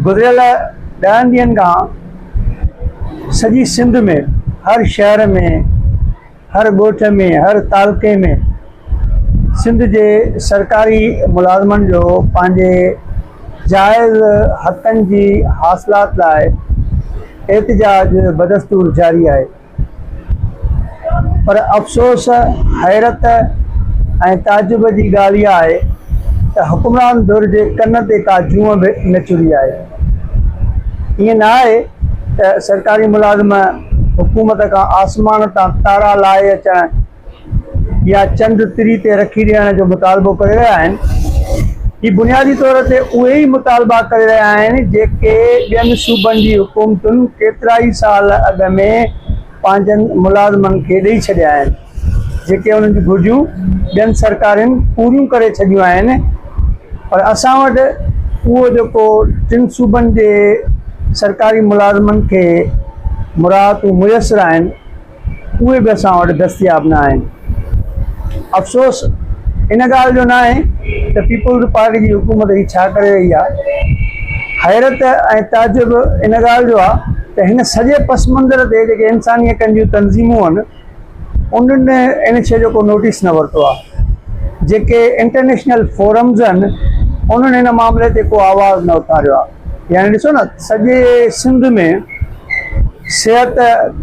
گذريل ڏهن ڏينهن کان سڄي سنڌ ۾ هر شهر ۾ هر ڳوٺ ۾ هر تعلقي ۾ سنڌ جي سرڪاري ملازمن جو پنهنجي جائز حقن جي حاصلات لاء احتجاج بدستور جاري آهي. پر افسوس، حيرت ۽ تعجب جي ڳالهه اها آهي ته حڪمران ڌر جي ڪن تي ڪا جونء به نه چري آهي. ائين نه آهي ته سرڪاري ملازم حڪومت کان آسمان تان تارا لاهي اچڻ يا چنڊ تري تي رکي ڏيڻ جو مطالبو ڪري رهيا آهن. هي بنيادي طور تي اهي ئي مطالبا ڪري رهيا آهن جيڪي ٻين صوبن جي حڪومتن ڪيترائي سال اڳ ۾ پنهنجن ملازمن کي ڏئي ڇڏيا آهن، جيڪي انهن جون گهرجون ٻين سرڪارين پوريون ڪري ڇڏيون آهن پر اسان وٽ اهو جيڪو ٽن صوبن جي سرڪاري ملازمن کي مراعتون ميسر آهن، اهي به اسان وٽ دستياب نه آهن. افسوس ان ڳالهه جو ناهي ته پيپلز پارٽي جي حڪومت هي ڇا ڪري رهي آهي. حيرت ۽ تعجب ان ڳالهه جو آهي ته هن سڄي پس منظر تي جيڪي انساني حقن جون تنظيمون آهن انهن ان شيء جو ڪو نوٽيس نه ورتو آهي. جيڪي انٽرنيشنل فورمز آهن انهن هن معاملي تي ڪو آواز نه اٿاريو آهي. يعني ڏسو نه سڄي سنڌ ۾ صحت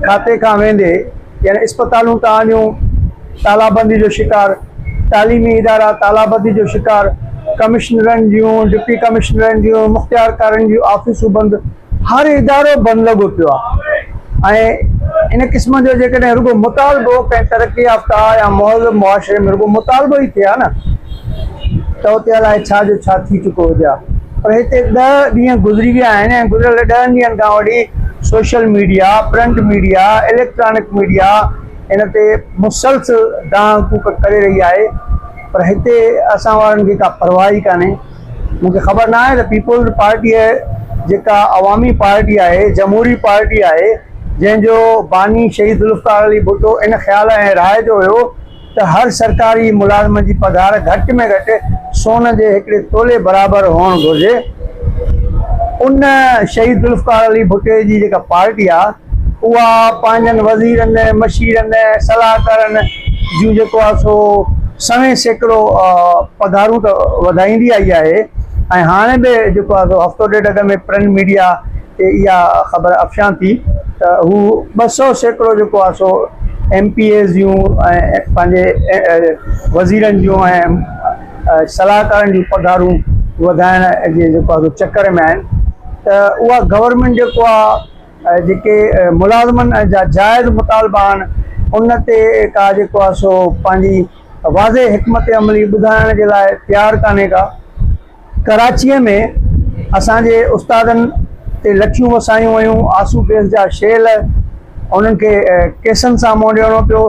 کاتي کان ويندي يعني اسپتالون توهان جون تالابندي جو شڪار، تعليمي ادارا تالابندي جو شڪار، ڪمشنرن جون، ڊپٽي ڪمشنرن جون، مختيارڪارن جون آفيسون بند، هر ادارو بند لڳو پيو آهي ۽ ان قسم جو جيڪڏهن رڳو مطالبو ڪنهن ترقي يافته يا مهذب معاشري ۾ رڳو مطالبو ئي ٿئي ها نه ته اتي الائي ڇا جو ڇا ٿي چڪو هجي ها پر هتي ڏهه ڏينهن گذري ويا آهن ۽ گذريل ڏهن ڏينهن کان وٺي social media, print media, electronic media ان تي مسلسل دانهن ڪوڪ ڪري رهي آهي پر هتي اسان وارن کي ڪا پرواهه ئي ڪانهي. مون کي خبر نه آهي ته پيپلز پارٽيء جيڪا عوامي پارٽي آهي، جمهوري پارٽي آهي، جنهن جو باني شهيد ذوالفقار علي ڀٽو ان خيال ۽ راء جو هيو ته هر سرڪاري ملازم جي پگهار گهٽ ۾ گهٽ سون جي هڪڙي تولي برابر هئڻ گهرجي. ان شهيد ذوالفقار علي ڀٽي جي جيڪا پارٽي آ اها پنهنجن وزيرن، مشيرن، صلاحڪارن جون جيڪو آ سو سوين سيڪڙو پگهارون ته وڌائيندي آئي آهي ۽ هاڻي به جيڪو آ سو هفتو ڏيڍ اڳ ۾ پرنٽ ميڊيا تي اها خبر افشان ٿي ته هو 200% جيڪو آهي سو ايم پي ايز جون ۽ پنهنجي وزيرن جون ۽ صلاحڪارن جون پگهارون وڌائڻ جي جيڪو آهي سو چڪر ۾ آهن ته اها گورنمينٽ جيڪو آهي جيڪي ملازمن جا جائز مطالبا آهن ان تي ڪا جيڪو آهي سو پنهنجي واضح حڪمت عملي ٻڌائڻ جي لاء تيار ڪانهي ڪا. ڪراچيء ۾ اسان جي استادن تي لٺيون وسايون ويون، آنسو گئس جا شيل، انهن کي ڪيسن سان منهن ڏيڻو پيو.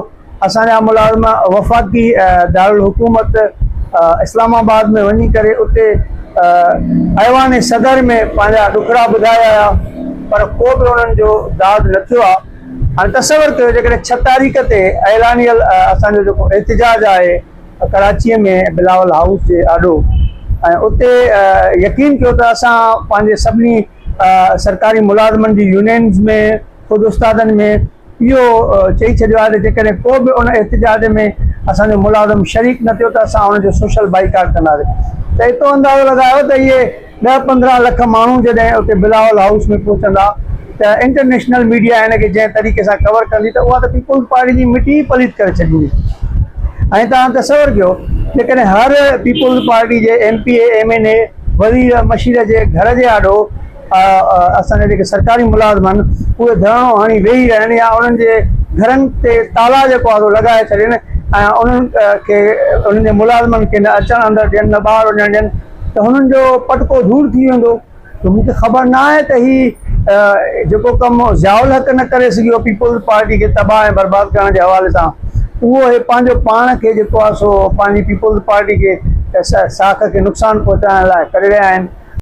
اسان جا ملازم وفاقي دارالحڪومت اسلام آباد ۾ وڃي ڪري اتي ايوان صدر ۾ پنهنجا ڏکڙا ٻڌائي آيا پر ڪو به انهن جو داد نه ٿيو آهي. هاڻي تصور ڪيو جيڪڏهن ڇهه تاريخ تي اعلانيل اسان جو جيڪو احتجاج آهي، ڪراچيء ۾ بلاول هائوس جي آڏو ۽ اتي يقين ڪيو ته اسان پنهنجي سڀني سرڪاري ملازمن جي يونينز ۾ خود استادن ۾ اهو چئي ڇڏيو آهي ته جيڪڏهن ڪو به ان احتجاج ۾ اسان جو ملازم شريڪ نه ٿيو ته اسان ان جو سوشل بائيڪاٽ ڪنداسين ته اتو اندازو لڳايو ته اهي ڏهه 15 لک ماڻهو جڏهن اتي بلاول هائوس ۾ پهچندا ته انٽرنيشنل ميڊيا هن کي جنهن طريقي سان ڪور ڪندي ته اها ته پيپلز پارٽي جي مٽي ئي پليت ڪري ڇڏيندي ۽ توهان تصور ڪيو جيڪڏهن هر پيپلز پارٽي جي M P A, M N A, وزير مشير جي گهر جي آڏو اسان جا جيڪي سرڪاري ملازم آهن اهي ڌرڻو هڻي ويهي رهن يا انهن جي گهرن تي تالا جيڪو آهي سو لڳائي ڇڏين ۽ انهن کي انهن جي ملازمن کي نه اچڻ اندر ڏين نه ٻاهر وڃڻ ڏين ته هنن جو پٽڪو ڌوڙ ٿي ويندو ته مون کي خبر نه آهي ته هي جيڪو ڪم ضياء الحق نه ڪري سگهيو پيپلز پارٽي کي تباهه ۽ برباد ڪرڻ جي حوالي سان اهو هي پنهنجو پاڻ کي جيڪو آهي سو پنهنجي پيپلز پارٽي کي ساک کي نقصان پهچائڻ لاء ڪري رهيا آهن.